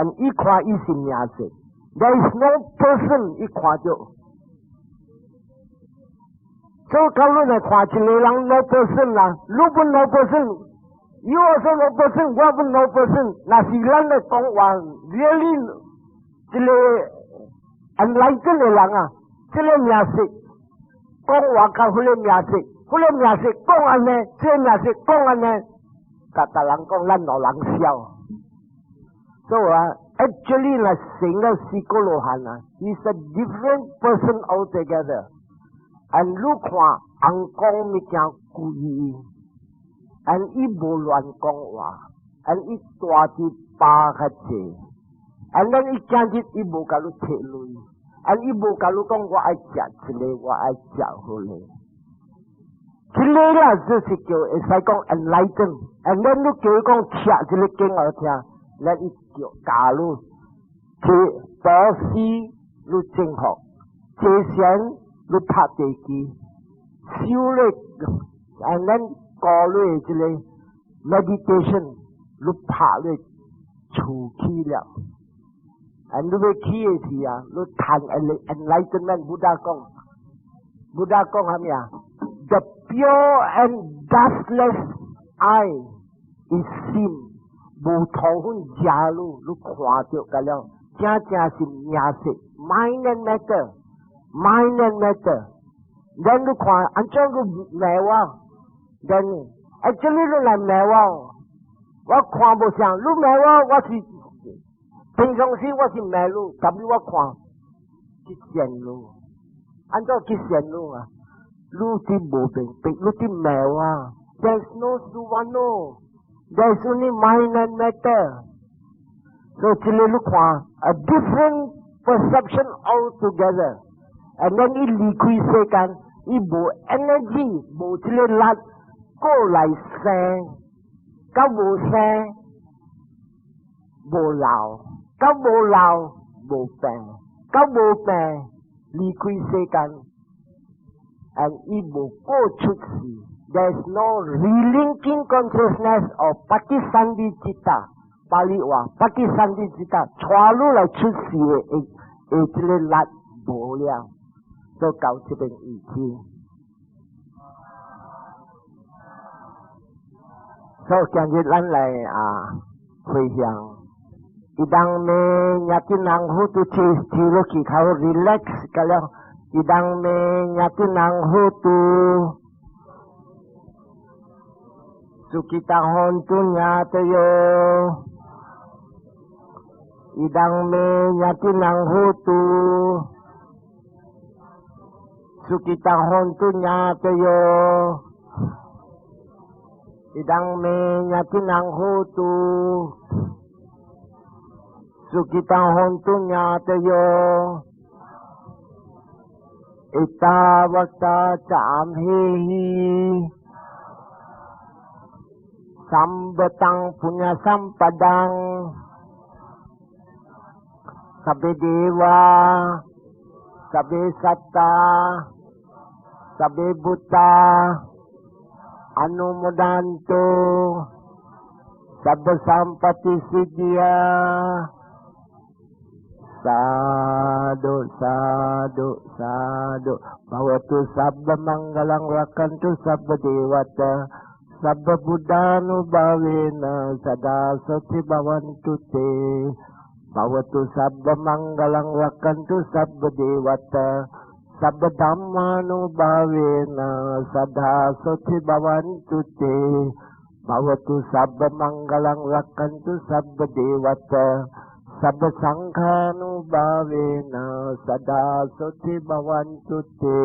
，and 伊看伊是名色。There is no person 伊看著。所以講你來看一個人 no person 啦，你本 no person，you also no person，我本 no person，若是咱來講話，really 這個 enlightened 的人啊，這個名色講話佮彼個名色，彼個名色講按呢，這個名色講按呢，共逐人講咱兩人痟。所以啊，actually 若成了四果羅漢啊，he's a different person altogether。And 你看尪公物件故意，and 伊無亂講話，and 伊蹛佇巴較濟，and 咱伊今日伊無共你提鐳，and 伊無共你講我愛食這個，我愛食彼個，這個啦就是叫會使講 enlighten，and 咱你叫伊講聽這個經予聽，咱伊就教你去布施你正學，借錢。你拍地基，修咧，and 咱過咧這個 meditation，你拍咧厝起了，and 你欲起的時啊，你談 enlightenment，Buddha 講，Buddha 講啥物啊？The pure and dustless eye is seen，無塗粉遮你，你看著個了，正正是名色，mind and matter。Mind and matter，then 你看按怎去罵我？Then actually 你來罵我，我看無像，你罵我，我是平常時我是罵你，但是我看去羨你，按怎去羨你啊？你佇無明白，你佇罵我。There's no Suvanno，there's only mind and matter。所以這個你看，a different perception altogether。And then 伊離開世間，伊無 energy，無這個力過來生，佮無生無老，佮無老無病，佮無病離開世間，and 伊無過出世。There's no relinking consciousness of patisandhi citta，巴利話 patisandhi citta，帶你來出世的這個力無了。都到這邊為止。所以今日咱來啊回向，idam me ñātinam hotu 坐落去較 relax 個了，idam me ñātinam hotu sukhita hontu ñātayo idam me ñātinam hotu sukhita hontu ñātayo。Idam me ñātinam hotu sukhita hontu ñātayo Ettavata ca amhehi Sambhatam puñña sampadam Sabbe deva Sabbe satta Sabbe bhuta Anumodantu Sabba sampatti siddhiya. Sadhu, sadhu, sadhu. Bhavatu sabba mangalam rakkhantu sabba devata sabba buddhanubhavena sada soti bhavantu te. Bhavatu sabba mangalam rakkhantu sabba devata sabba dhammanubhavena sada soti bhavantu te. Bhavatu sabba mangalam rakkhantu sabba devata sabba sanghanubhavena sada soti bhavantu te.